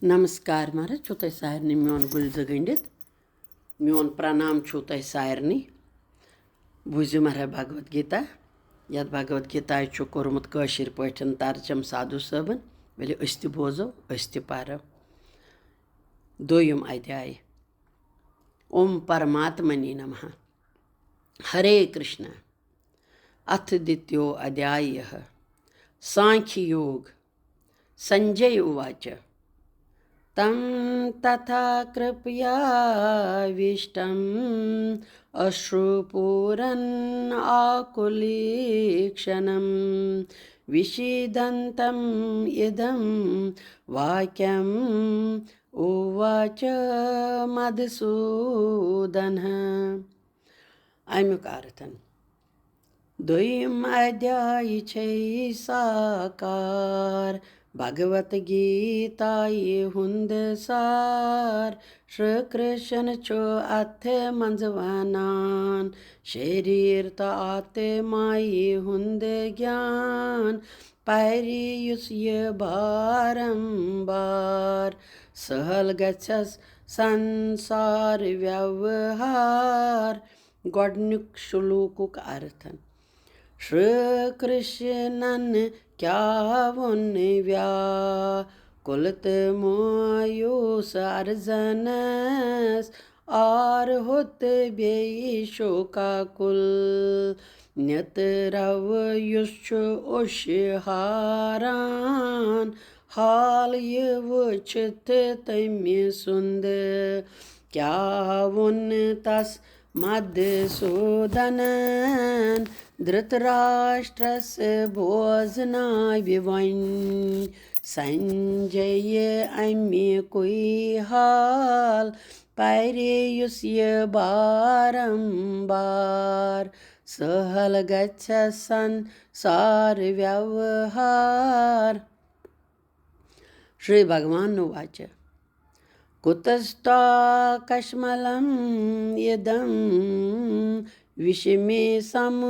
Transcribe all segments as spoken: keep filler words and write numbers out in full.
نمسکار، مہراج چھُو تۄہہِ سارنٕے میون گُلۍ زٕ گٔنٛڈِتھ۔ میون پرنام چھُو تۄہہِ سارنٕے۔ بوٗزِو مہراج بھگوت گیتا۔ یَتھ بھگوت گیتایہِ چھُ کوٚرمُت کٲشِر پٲٹھۍ ترجم سادھو صٲبن۔ ؤلِو أسۍ تہِ بوزو، أسۍ تہِ پرو۔ دوٚیِم ادھیاے۔ اوم پرماتمنے نمہ۔ ہرے کرشنا۔ اتھ دتیو ادھیایہ۔ سانکھیہ یوگ۔ سنجے اُواچ، تم تتھا کرپیاوشٹم اشروپورن آکلیکشنم وشیدنتم ادم واکیم اُواچ مدھسودنہ۔ امیُک ارتھ۔ دوٚیِم ادھیاے چھے ساکار بھگوت گیتایہِ ہُنٛد سار۔ شری کرشن چھُ اتھ منٛز ونان، شریر تہٕ آتمایہِ ہُنٛد گیان۔ پرِ یُس یہِ بارمبار، سہل گژھٮ۪س سنسار ویوہار۔ گۄڈنیُک شلوکُک ارتھ۔ شری کرشنن کیٛاہ ووٚن ویاکُل تہٕ مایوس ارجنس، آرہُت بیٚیہِ شوکاکُل نِتھ رو یُس چھُ اوٚش ہاران۔ حال یہِ وٕچھِتھ تٔمۍ سُنٛد کیٛاہ ووٚن تس مدھسودنن۔ دھرتراشٹرس بوزناوِ وۄنۍ سنجے امیُکُے حال۔ پرِ یُس یہِ بارمبار، سہل گژھٮ۪س سنسار ویوہار۔ شری بھگوان اُواچ، کُتستھا کشملم ادم وشمے سم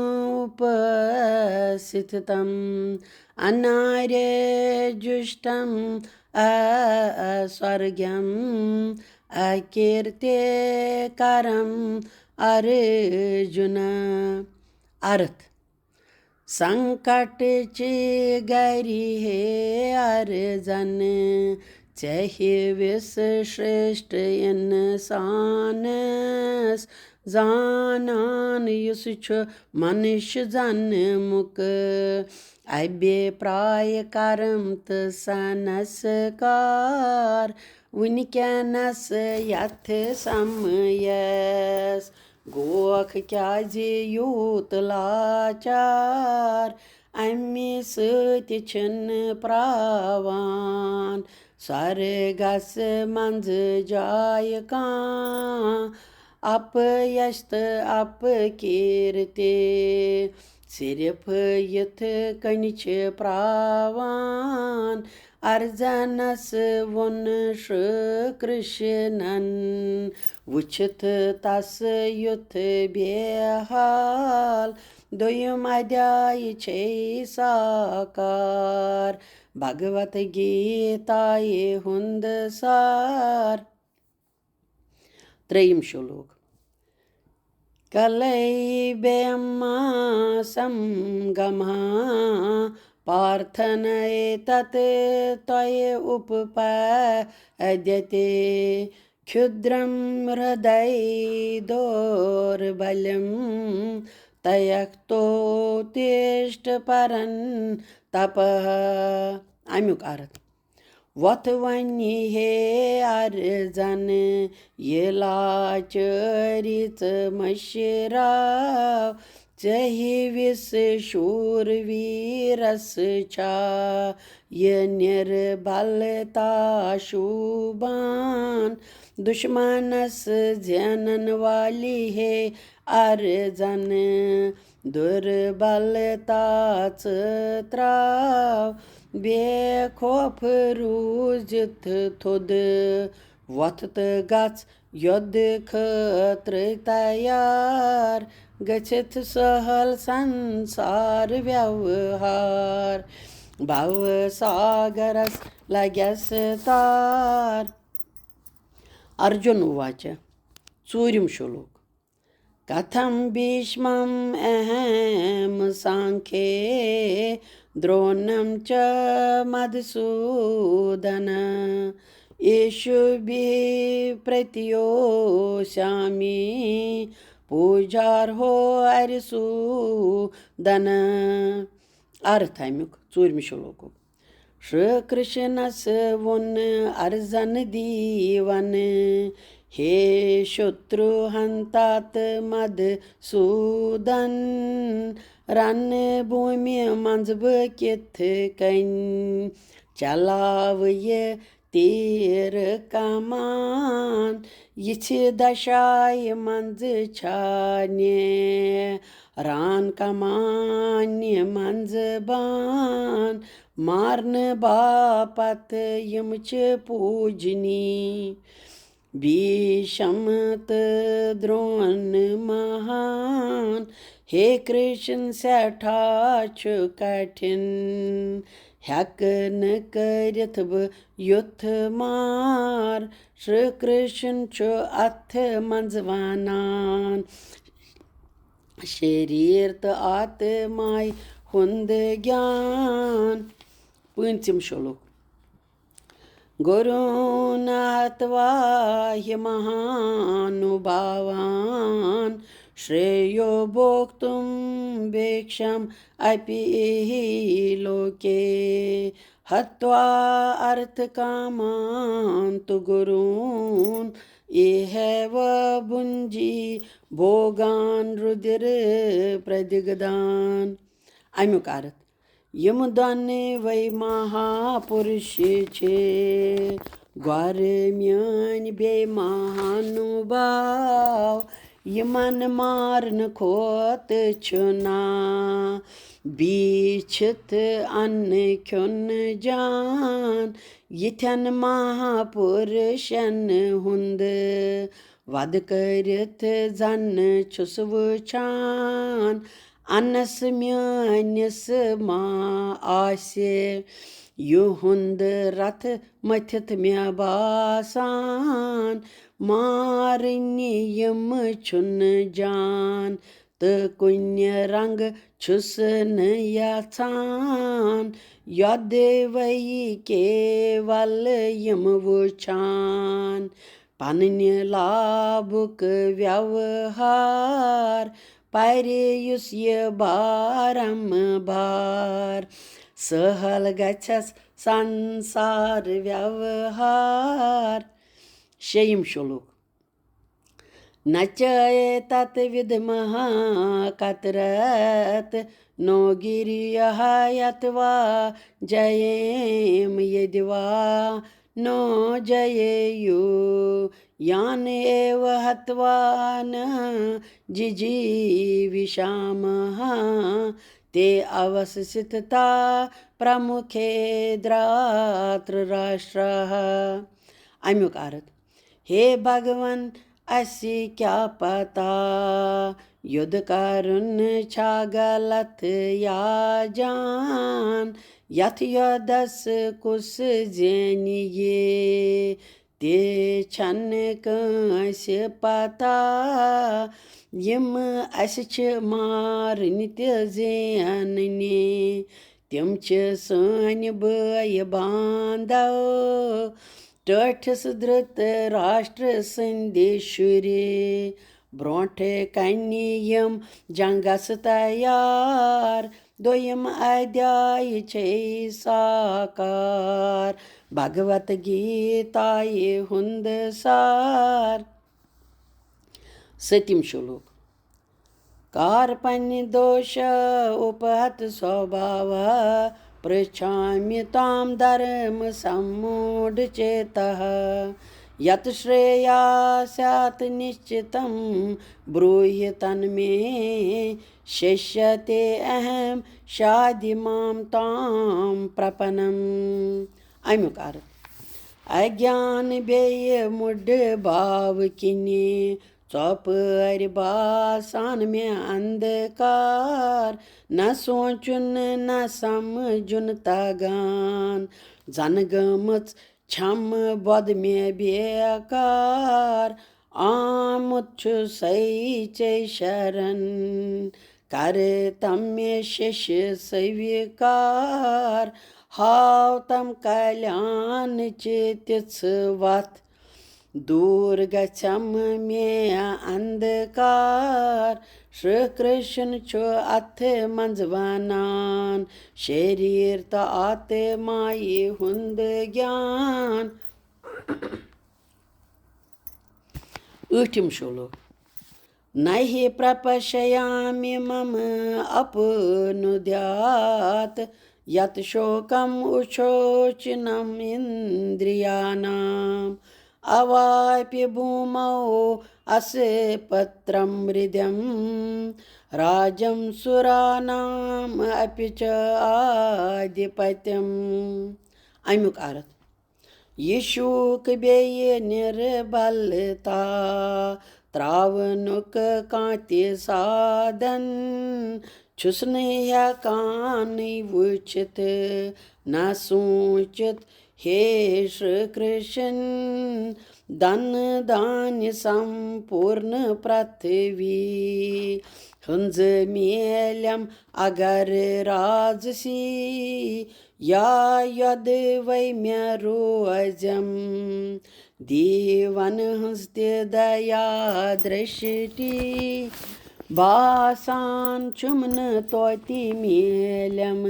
اُپستھتم، انارے جُشٹم اسورگیم اکیرتے کرم ارجُن۔ ارتھ۔ سنکٹ چی گری ہے ارجن، ژےٚ ہِوِس شرٛشٹھ اِنسانس زانان، یُس چھُ منش جنمُک ابے پرایہِ کرم تہٕ سنسکار۔ وُنکیٚنس یتھ سمیس گوکھ کیازِ یوٗت لاچار؟ امی سۭتۍ چھِنہٕ پراوان سۄرگس منٛز جایہِ کانٛہہ۔ اپیش تہٕ اپکیرتی صرف یِتھ کٔنۍ چھِ پراوان۔ ارجنس ووٚن شری کرشنن وُچھِتھ تس یُتھ بے حال۔ دوٚیِم ادھیاے چھے ساکار بھگوت گیتایہِ ہُنٛد سار۔ ترٛیٚیِم شلوک۔ کلیبیم سنگمہ پارتھن ایتت تۄہہِ اُپپدیتے، کھیدرم ہردے دوربلیم تیکتوتشٹھ پرنتپہ۔ امیُک ارتھ۔ وۄتھ وۄنۍ ہے ارزن، یہِ لاچٲری ژٕ مٔشراو۔ ژےٚ ہِوِس شوٗر ویٖرس چھا یہِ نِربلتا شوٗبان؟ دُشمنس زینن والی ہے ارزن، دُربلتا ژٕ تراو۔ بے خوف روٗزِتھ تھوٚد وۄتھ تہٕ گژھ یوٚدٕ خٲطرٕ تیار۔ گٔژھِتھ سہل سنسار ویوہار، بھو ساگرس لگٮ۪س تار۔ ارجُن اُواچ، ژوٗرِم شلوک۔ کتھم بھیشمم اہم سانکھے، درونم چ مدھسودن، ایشوبھی پرتیوسیامی، پوجارہو ارسودن۔ ارتھ امیُک، ژوٗرمہِ شلوکُک۔ شری کرشنس ووٚن ارزن دیون، ہے شترو ہنتا تہٕ مدھسودن، رنہٕ بھومہِ منٛز بہٕ کِتھ کٔنۍ چلاوٕ یہِ تیٖر کمان؟ یِژھِ دشایہِ منٛز چھا نیران کمانہِ منٛز بان؟ مارنہٕ باپتھ یِم چھِ پوٗجنی، بھیشم تہٕ درون مہان۔ ہے کرشن، سٮ۪ٹھاہ چھُ کٹھن، ہٮ۪کہٕ نہٕ کٔرِتھ بہٕ یُتھ مار۔ شری کرشن چھُ اتھ منٛز ونان، شریر تہٕ آتماے ہُنٛد گیان۔ پوٗنٛژِم شلوک۔ گُروٗن ہتوا ہی مہانُبھاوان، شریو بھوکتُم بھیکشم اپی لوکے۔ ہتوا ارتھ کامان تُ گُروٗن، ایہیوا بُنجی بھوگان رُدھر پردگدان۔ امیُک ارتھ، یِم دۄنوَے مہاپُرش چھِ، گۄرٕ میٲنۍ بیٚیہِ مہانُبھاو، یِمن مارنہٕ کھۄتہٕ چھُ نا بیٖچھِتھ اَنہٕ کھیوٚن جان۔ یِتھٮ۪ن مہاپُرشن ہُنٛد وَدٕ کٔرِتھ زَن چھُس وٕچھان، اَنَس میٲنِس ما آسہِ یِہُنٛد رَتھ مٔتھِتھ مےٚ باسان۔ مارٕنۍ یِم چھُنہٕ جان تہٕ کُنہِ رنٛگہٕ چھُس نہٕ یَژھان، یۄدوَے کیوَل یِم وٕچھان۔ پننہِ لابُک ویوہار پرِ یُس یہِ بارم بار، سہل گژھٮ۪س سنسار ویوہار۔ شیٚیِم شلوک۔ نچ ایتت ودمہ کترت نو گریہ یتوا جیم یدوا نو جیو یان ایو ہتوا نہ ججیوشامہ تے اوسثتا پرمکھے دھراتراشٹرہ۔ امیُک ارتھ، ہے بھگوان، اسہِ کیٛاہ پتہ یوٚد کرُن چھا غلط یا جان، یتھ یوٚدس کُس زینہِ یہِ تہِ چھنہٕ کٲنٛسہِ پتہ۔ یِم اسہِ چھِ مارٕنۍ تہِ زیننہِ، تِم چھِ سٲنۍ بٲے باندو، ٹٲٹھِس دھرت راشٹر سٕنٛدِ شُرۍ۔ برونٛٹھٕ کنہِ یِم جنگس تیار، دوٚیِم ادھیاے چھے ساکار بھگوت گیتایہِ ہُنٛد سار۔ سٔتِم شلوک۔ کارپنیہ دوش اُپہت سوبھاو، پرچھامی تام دھرم سموڈھ چیتہ۔ یت شریاسیات نشچتم، بروہی تنمے ششیہ تے اہم شادی مام تام پرپنم۔ امیُک ارتھ، اگیان بیٚیہِ مُڈٕ باو کِنی، ژۄپٲرۍ باسان مےٚ اندکار، نہ سونچُن نہ سمجُن تگان۔ زن گٔمٕژ چھم بۄد مےٚ بیکار، آمُت چھُسے ژے شرن، کر تم مےٚ شیشہِ سویکار۔ ہاو تم کلیانٕچ تِژھ وتھ، دوٗر گژھم مےٚ اندکار۔ شری کرشن چھُ اتھ منٛز ونان، شریر تہٕ آتمایہِ ہُنٛد گیان۔ ٲٹھِم شلوک۔ نہی پرپشیامی مم اپنو دھیات، یت شوکم اشوچنم اندریانام۔ اواپی بھومو اسپترم ہردیم، راجم سورانام اپی چ آدھیپتیم۔ امیُک ارتھ۔ یہِ شوٗک بیٚیہِ نِربلتا ترٛاونُک کانٛہہ تہِ سادن چھُس نہٕ ہٮ۪کانٕے وٕچھِتھ، نہ سوٗنٛچِتھ۔ ہے شری کرشن، دن دھانیہ سمپورن پرتھوی ہٕنٛز میلم اگر رازسی، یا یۄدوے مےٚ روزم دیوَن ہٕنٛز تہِ دیا درشٹی۔ باسان چھُم نہٕ توتہِ میلم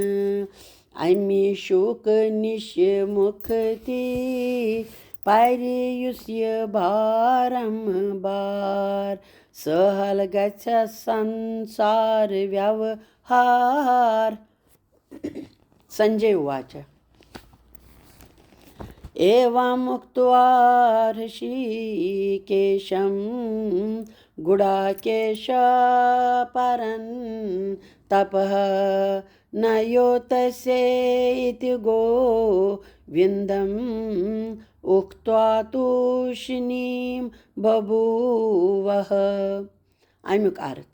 اَمہِ شوکہٕ نِش مُکتی۔ پرِ یُس یہِ بارم بار، سہل گژھٮ۪س سنسار ویوہار۔ سنجے واچ۔ ایوم اکتوا ہرشیکیشم گڑاکیش پرن تپہ، نہ یوتسیتی گووندم اکتوا توشنیم ببھووہ۔ امیُک ارتھ۔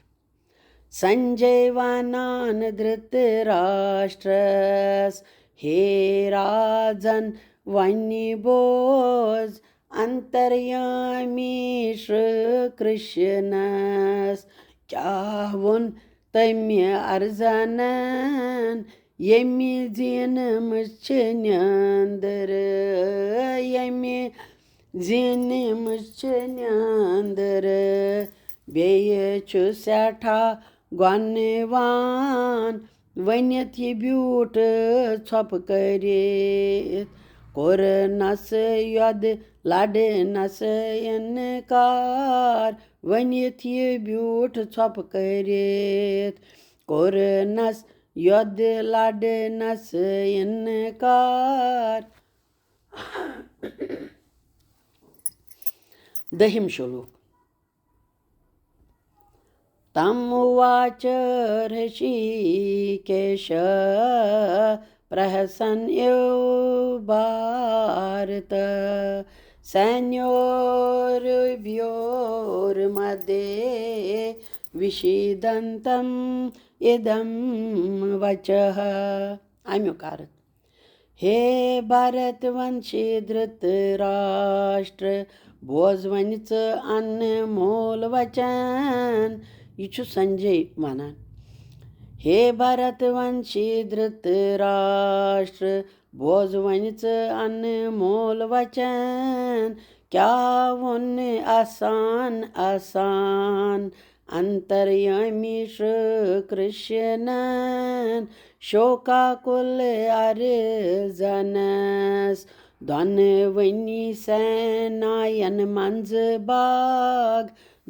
سنجے ونان دھرتراشٹرس، ہے راجن وۄنۍ بوز، انتریامی شری کرشنس کیاہ ووٚن تٔمۍ ارزنن، ییٚمہِ زینمٕژ چھِ نیندر، ییٚمہِ زینمٕژ چھِ نیندر، بیٚیہِ چھُ سٮ۪ٹھاہ گۄنہٕ وان۔ ؤنِتھ یہِ بیوٗٹھ ژھۄپہٕ کٔرِتھ، کوٚرنس یۄدٕ لڑنس اِنکار۔ ؤنِتھ یہِ بیوٗٹھ ژھۄپہٕ کٔرِتھ، کوٚرنس یۄدٕ لڑنس اِنکار۔ دٔہِم شلوک۔ تم اُواچ ہرشیکیش پرحسن اِو بھارت، سینیوربھیورمدھے وشیدنتم ادم وچہ۔ امیُک ارتھ۔ ہے بھرت ونشی دھرت راشٹر، بوز وۄنۍ ژٕ انمول وچن۔ یہِ چھُ سنجے ونان۔ ہے بھرت ونشی دھرت راشٹر، بوز وۄنۍ ژٕ انمول وچن۔ کیٛاہ ووٚن آسان آسان انتریامی شری کرشنن شوکاکُل ارزنس؟ دۄنوٕنی سیناین منٛزٕ باگ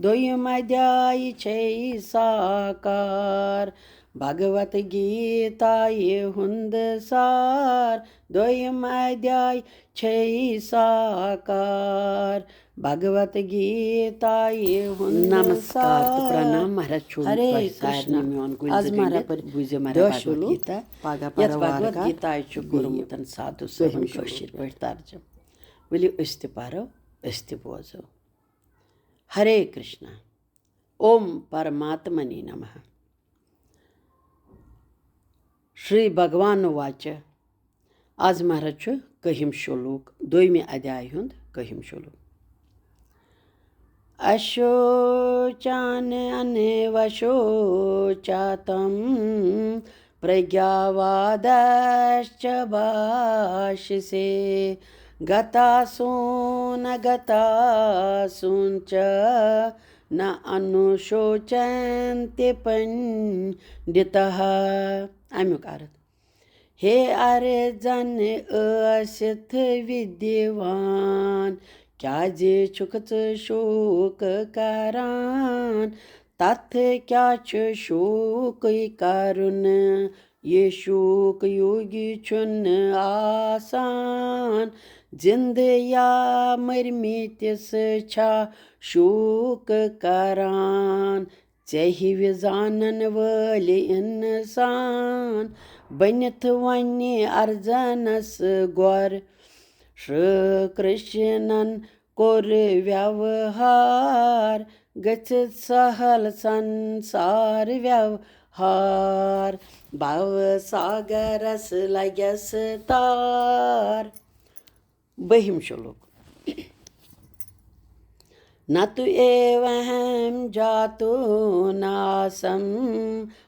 دوٚیِم ادھیایہِ چھے ساکار۔ بھگوت گیتایہِ ہُنٛد سار دوٚیِم ادھیایہِ چھے ساکار۔ بھگوت گیتایہِ ہُنٛد نمسکار تہٕ سار۔ پرنام مہراج چھُم ہرے تۄہہِ سارنٕے کرشنا۔ میون گُلۍ آز تہٕ مہراج گٔنٛڈِتھ پٔرۍ بوٗزِو مہراج دہ بھگوت شلوک۔ گیتا۔ پگاہ یتھ پرو بھگوت وارٕ کار گیتایہِ چھُ بیٚیہِ کوٚرمُت سادھو صٲبن دٔہِم کٲشِر شلوک۔ پٲٹھۍ ترجمہٕ۔ ؤلِو أسۍ تہِ پرو، أسۍ تہِ بوزو۔ ہرے کرشنا۔ اوم پرماتمنی نمہ۔ شری بھگوان واچ۔ آز مہراج چھُ کٔہِم شلوک، دوٚیمہِ ادھیایہِ ہُنٛد کٔہِم شلوک۔ اشوچان انوشوچاتم پرگیاوادشچ بھاشسے۔ گتاسون گتاسون چ نہ انوشوچنتی پنڈتہ۔ امیُک ارتھ۔ ہے ارزن ٲسِتھ ودیوان، کیازِ چھُکھ ژٕ شوک کران؟ تتھ کیاہ چھُ شوکٕے کرُن؟ یہِ شوک یوگی چھُنہٕ آسان۔ زندٕ یا مٔرمٕتِس چھا شوک کران؟ ژےٚ ہِوِ زانن وٲلۍ اِنسان بٔنِتھ وۄنۍ ارزنس غور۔ شری کرشنن کوٚر ویوہار، گٔژھِتھ سہل سنسار ویوہار۔ بھو ساگرس لگٮ۪س تار۔ بٔہِم شلوک۔ نہ تو ایوہم جاتو ناسم،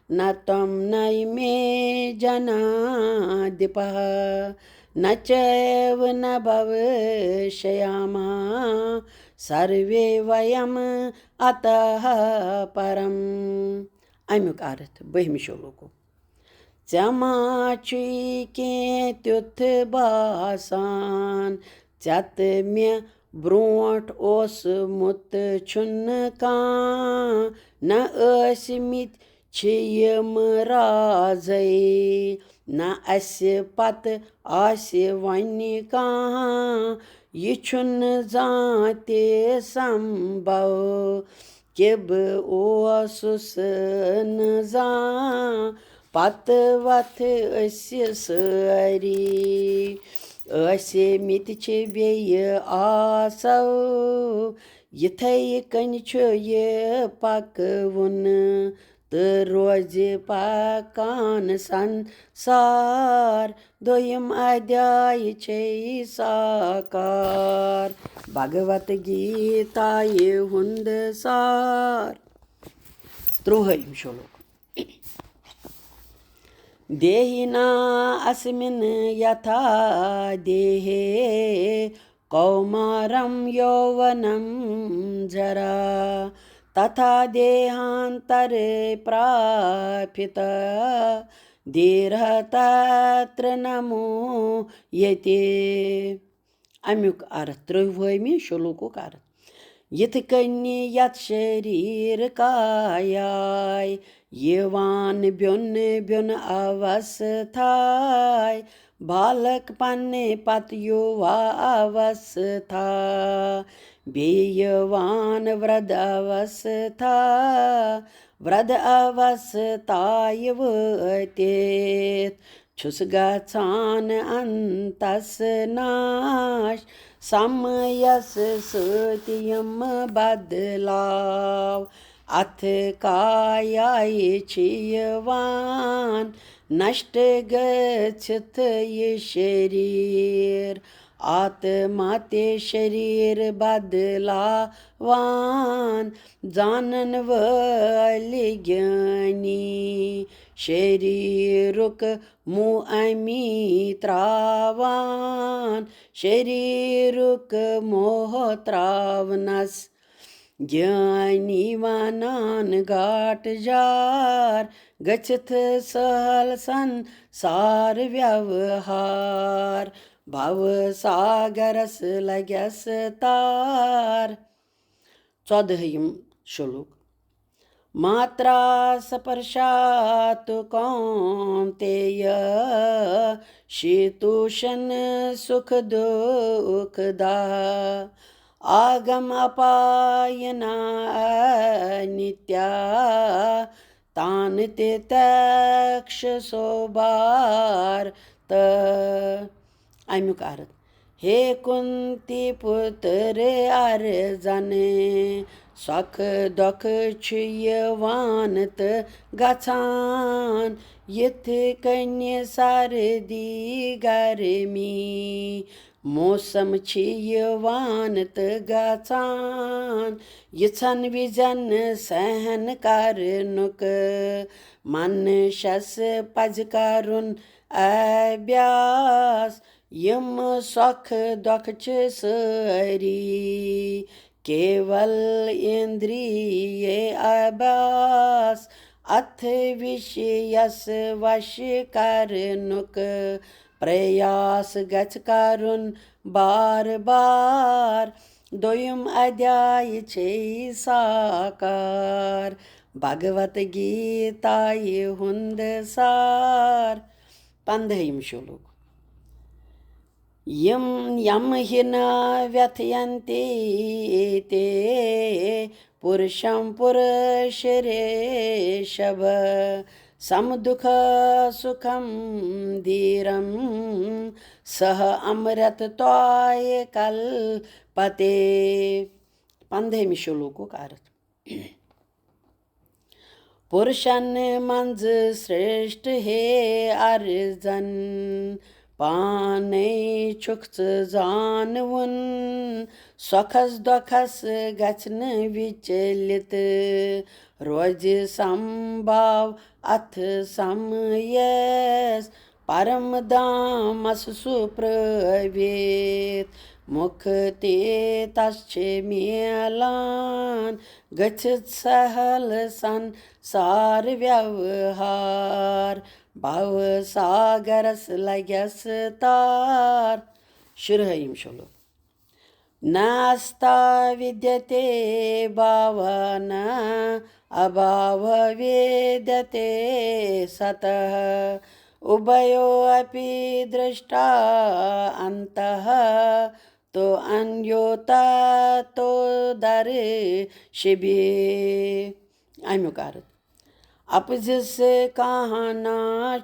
نہ تم نئمے جنادپہ، نہ چیو نہ بھوشیامہ، سروے ویم اتہ پرم۔ امیُک ارتھ، بٔہمہِ شلوکُک۔ ژےٚ ما چھُے کینٛہہ تیُتھ باسان، ژےٚ تہٕ مےٚ برونٛٹھ اوسمُت چھُنہٕ کانٛہہ، نہ ٲسمٕتۍ چھِ یِم رازے، نہ اَسہِ پتہٕ آسہِ وۄنۍ کانٛہہ۔ یہِ چھُنہٕ زانٛہہ تہِ سمبھو کہِ بہٕ اوسُس نہٕ زانٛہہ۔ پتہٕ وتھٕ أسۍ سٲری ٲسمٕتۍ چھِ بیٚیہِ آسو، یِتھَے کٔنۍ چھُ یہِ پکوُن تہٕ روزِ پکان سنسار۔ دوٚیِم ادھیاے چھے ساکار، بھگوت گیتایہِ ہُنٛد سار۔ ترٛوہٲیِم شلوک۔ دیہی نا اسمن یتھا دیہے کَومارَم یَوْوَنَم جَرَا، تَتھا دِہَانْتَرَے پرَاپِتَ، دِرَھا تَتْرَ نَ موٗیَتی۔ اَمیُک ارتھ، ترٛووُہمہِ شلوکُک ارتھ۔ یِتھ کٔنۍ یَتھ شریٖر کایہِ یِوان بیوٚن بیوٚن اوستھایہِ، بالک پننہِ پتہٕ یُوا اوستھا، بیٚیہِ یِوان ورد اوستھا، ورد اوستھایہِ وٲتِتھ چھُس گژھان انتس ناش، سمس سۭتۍ یِم بدلاو اَتھ کایہِ چھِ یِوان نشٹ گٔژھِتھ یہِ شریٖر، آتما تہِ شریٖر بدلاوان۔ زانن وٲلۍ گیٲنی شریٖرُک موہ اَمی ترٛاوان، شریٖرُک موہ ترٛاونس گیٲنی ونان گاٹہٕ جار، گٔژھِتھ سہل سنسار ویوہار، بھو ساگرس لگٮ۪س تار۔ ژۄدہٲیِم شلوک۔ ماترا سپرشاتُ کونتیہ شیتوشن سکھ دکھ دا، آگم اپاینا انتیا تان تتکش سو بھارت۔ اَمیُک ارتھ، ہے کُنتی پُتر ارجن، سۄکھٕ دۄکھٕ چھِ یِوان تہٕ گژھان، یِتھ کٔنۍ سردی گرمی۔ موسم چھِ یِوان تہٕ گژھان، یِژھن وِزٮ۪ن سہن کرنُک منشس پزِ کرُن ابیاس۔ یِم سۄکھٕ دۄکھٕ چھِ سٲری کیول اِندریے اباس۔ اتھ وِشیَس وش کرنُک پریاس گژھِ کرُن بار بار۔ دوٚیِم ادھیاے چھے ساکار بھگوت گیتایہِ ہُنٛد سار۔ پندہِم شلوک۔ یِم یمہٕ ہِنا ویتھینتی تے پُرشم پُرشریشبھ۔ سم دُکھ سُکھم دھیرم سہ امرت تویہ کلپتے۔ پندہمہِ شلوکُک ارتھ۔ پُرشن منٛز سرشٹ ہے ارزن، پانے چھُکھ ژٕ زانوُن۔ سۄکھس دۄکھس گژھِ نہٕ وِچلِت، روزِ سمبھاو اتھ سمیس۔ پرم دھامس سُہ پرٲوِتھ، مُکتی تس چھِ میلان۔ گٔژھِتھ سہل سنسار ویوہار، بھو ساگرس لگٮ۪س تار۔ شُرہٲیِم شلوک۔ ناستا ودیتے بھاونا ابھاو ودیتے ستہ، ابھیو اپی درشٹا انتہ تو انیو تتو درشبھی۔ امیُک ارتھ۔ اپزِس کانٛہہ نا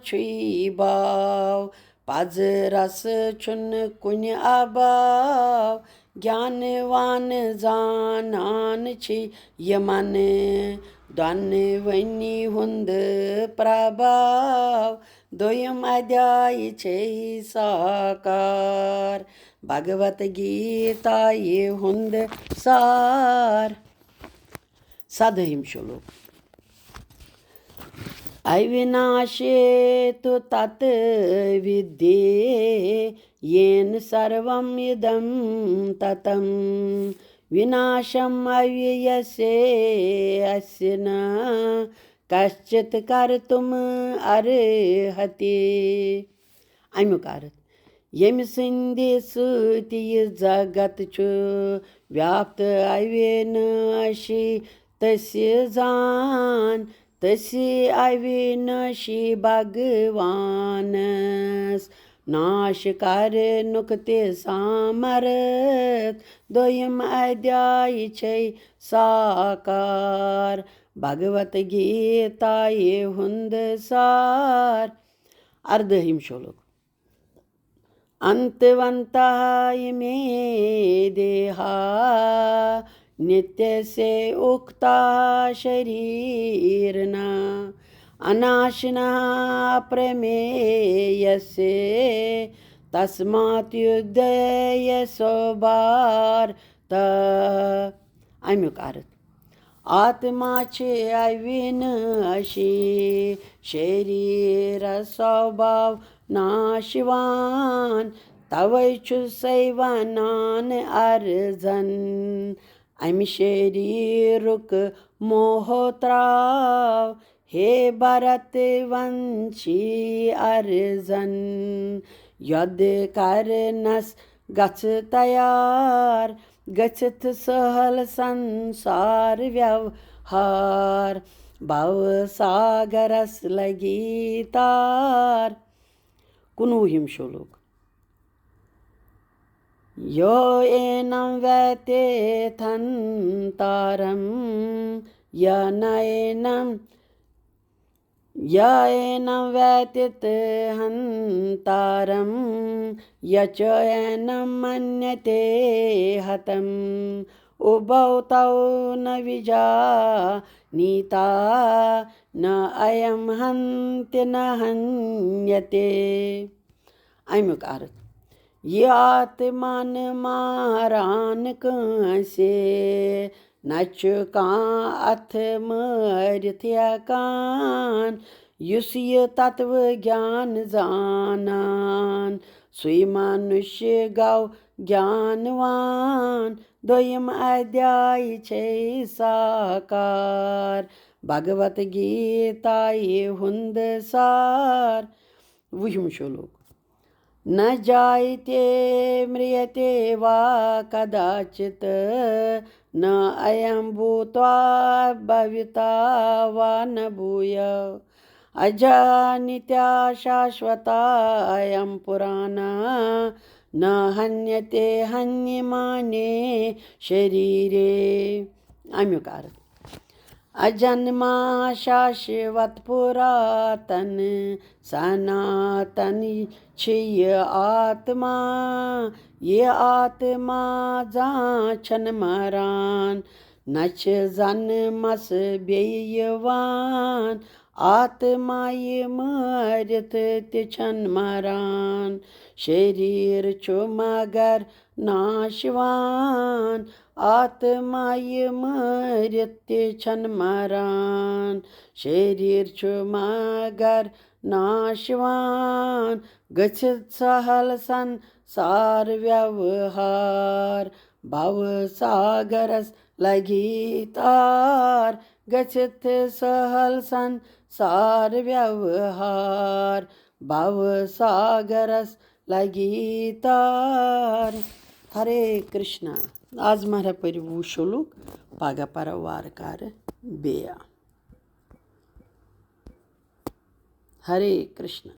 چھُے باو، پزرس چھُنہٕ کُنہِ اباو۔ گیانوان زانان چھِ یِمن دۄنوٕنی ہُنٛد پرباو۔ دوٚیِم ادھیاے چھے ساکار بھگوت گیتایہِ ہُنٛد سار۔ سدٲہِم شلوک۔ اوِناشے تو تت ودھی یین سروم ادم تتم، وناشم اویسے اسیہ نا کشچت کرتم ارہتی۔ امیُک ارتھ۔ ییٚمہِ سٕنٛدِ سۭتۍ یہِ جگت چھُ ویاپت، اوِناشی تٔسی زان، تٔسی اوِناشی بھگوانس ناش کرنُک تہِ سامرتھ۔ دوٚیِم ادھیاے چھے ساکار بھگوت گیتایہِ ہُنٛد سار۔ اردٲہِم شلوک۔ انتونتہ اِمے دیہا نتیہ سے اکتا شریرنا، اناشنہ اپرمیہ سے تسمات یدھیہ سوبھارتھا۔ امیُک ارتھ۔ آتما چھِ اوِناشی، شریرس سوبھاو ناشوان، توے چھُسے ونان ارزن، امہِ شریرُک موہ تراو۔ ہے بھرت، ونشی ارزن، یدھ کرنس گژھ تیار، گٔژھِتھ سہل سنسار ویوہار، بھو ساگرس لگی تار۔ کُنوُہِم شلوک۔ یو اینم ویتتھ ہنتارم، یا نینم یا اینم ویتتھ ہنتارم، یا چ اینم منیتے ہتم، اُبھو تَو نہ وِجانیتا، نہ اَیَم ہنتی نہ ہنیتے۔ اَمیُک عرض، یہِ آتما نہٕ ماران کٲنٛسہِ، نہ چھُ کانٛہہ اَتھ مٲرِتھ ہٮ۪کان۔ یُس یہِ تتوٕ گیان زانان، سُے منُش گوٚو گیانوان۔ دوٚیِم ادھیاے چھے ساکار، بھگوت گیٖتایہِ ہُنٛد سار۔ وُہِم شلوک۔ نہ جایتے مریتے وا کداچت، نہ ایم بھوتوا بھویتا وا نہ بھویو۔ اجا نتیا شاشوتا ایم پرانا، نہ ہنیتے ہنیمانے شریرے۔ امیُک عرض، اجنما شاشوت پراتن، سناتن چھِ یہِ آتما۔ یہِ آتما زانٛہہ چھَنہٕ مران، نہ چھِ زنمس بیٚیہِ یِوان۔ آتما یہِ مٲرِتھ تہِ چھَنہٕ مران، شریٖر چھُ مگر ناشوان۔ آتما یہِ مٲرِتھ تہِ چھَنہٕ مران، شریٖر چھُ مگر ناشوان۔ گٔژھِتھ سہل سنسار ویوہار، بھو ساگرس لگی تار۔ گٔژھِتھ سہل سنسار ویوہار، بھو ساگرس لگی تار۔ ہرے کرشنا۔ آز مہرا پٔرِو وُہ شلوک، پگاہ پرو وارٕ کارٕ بیٚیہِ۔ ہرے کرشنا۔